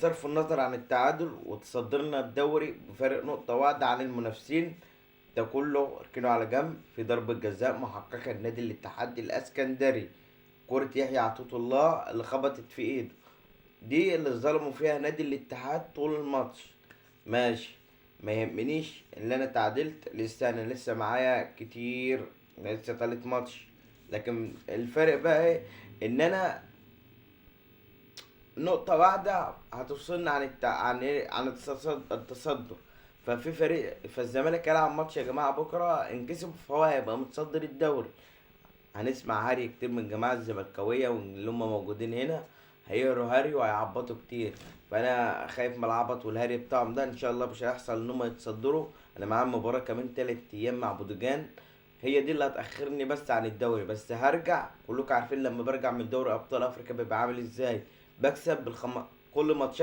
بصرف النظر عن التعادل وتصدرنا الدوري بفارق نقطة واحدة عن المنافسين، ده كله اركنه على جنب. في ضربة جزاء محققة لنادي الاتحاد الاسكندري، كرة يحيى عطية الله اللي خبطت في ايده دي اللي ظلموا فيها نادي الاتحاد طول الماتش. ماشي، ما يهمنيش ان انا تعادلت، لسه انا لسه معايا كتير، لسه تالت ماتش. لكن الفرق بقى ايه؟ ان انا نقطة واحدة هتفصلنا عن عن ايه؟ عن التصدر. ففي فريق، فالزمالك هيلعب ماتش يا جماعة بكرة، ان كسب فهو هيبقى متصدر الدوري. هنسمع هري كتير من جماعة الزملكاوية واللي هم موجودين هنا، هيهروا هري وهيعبطوا كتير. فانا خايف من العبط والهري بتاعهم ده. ان شاء الله مش هيحصل ان هم يتصدروا. انا معايا مباراة كمان 3 ايام مع بودوجان، هي دي اللي هتأخرني بس عن الدوري، بس هرجع. كلكم عارفين لما برجع من دوري ابطال افريقيا بيبقى عامل ازاي، بكسب كل ماتشات.